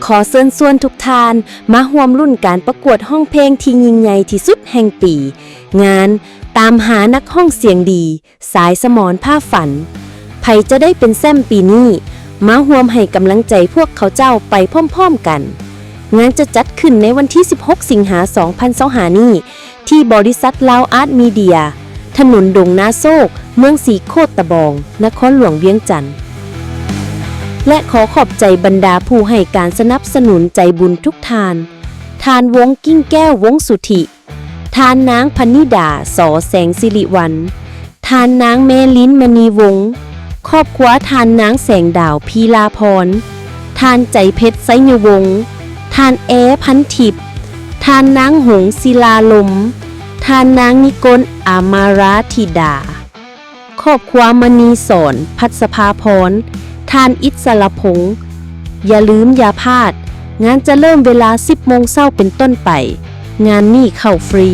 ຂໍເຊີນຊວນທຸກທ່ານມາຮ່ວມລຸ້ນການປະກວດຮ້ອງເພງທີ່ຍິ່ງໃຫຍ່ທີ່ສຸດແຫ່ງປີ, ງານຕາມຫານັກຮ້ອງສຽງດີ ສາຍສະໝອນພາຝັນ. ໃຜຈະໄດ້ເປັນແຊ້ມປີນີ້? ມາຮ່ວມໃຫ້ກຳລັງໃຈພວກເຂົາເຈົ້າໄປພ້ອມໆກັນ. ງານຈະຈັດຂຶ້ນໃນວັນທີສິບຫົກ ສິງຫາ ສອງພັນຊາວຫ້ານີ້ ທີ່ບໍລິສັດລາວອາດມີເດຍ, ຖະໜົນດົງນາໂຊກ, ເມືອງສີໂຄດຕະບອງ, ນະຄອນຫຼວງວຽງຈັນ ແລະ ຂໍຂອບໃຈບັນດາຜູ້ໃຫ້ການສະໜັບສະໜູນໃຈບຸນທຸກທ່ານ, ທ່ານ ວົງ ກິ່ງແກ້ວ ວົງສຸທິ, ທ່ານນາງ ພັນນິດາ ສອແສງສິລິວັນ, ທ່ານນາງ ແມລິນ ມະນີວົງ, ຄອບຄົວທ່ານນາງ ແສງດາວ ພີລາພອນ, ທ່ານ ໃຈເພັດ ໄຊຍະວົງ, ທ່ານ ແອ ພັນທິບ, ທ່ານນາງ ຫົງ ສິລາລົມ, ທ່ານນາງ ນິກົນ ອາມາຣາທິດາ, ຄອບຄົວ ມະນີສອນ ພັດສະພາພອນ, ທ່ານ ອິດສະລະພົງ. ຢ່າລືມຢ່າພາດ, ງານຈະເລີ່ມເວລາສິບໂມງເຊົ້າເປັນຕົ້ນໄປ. ງານນີ້ເຂົ້າຟຣີ.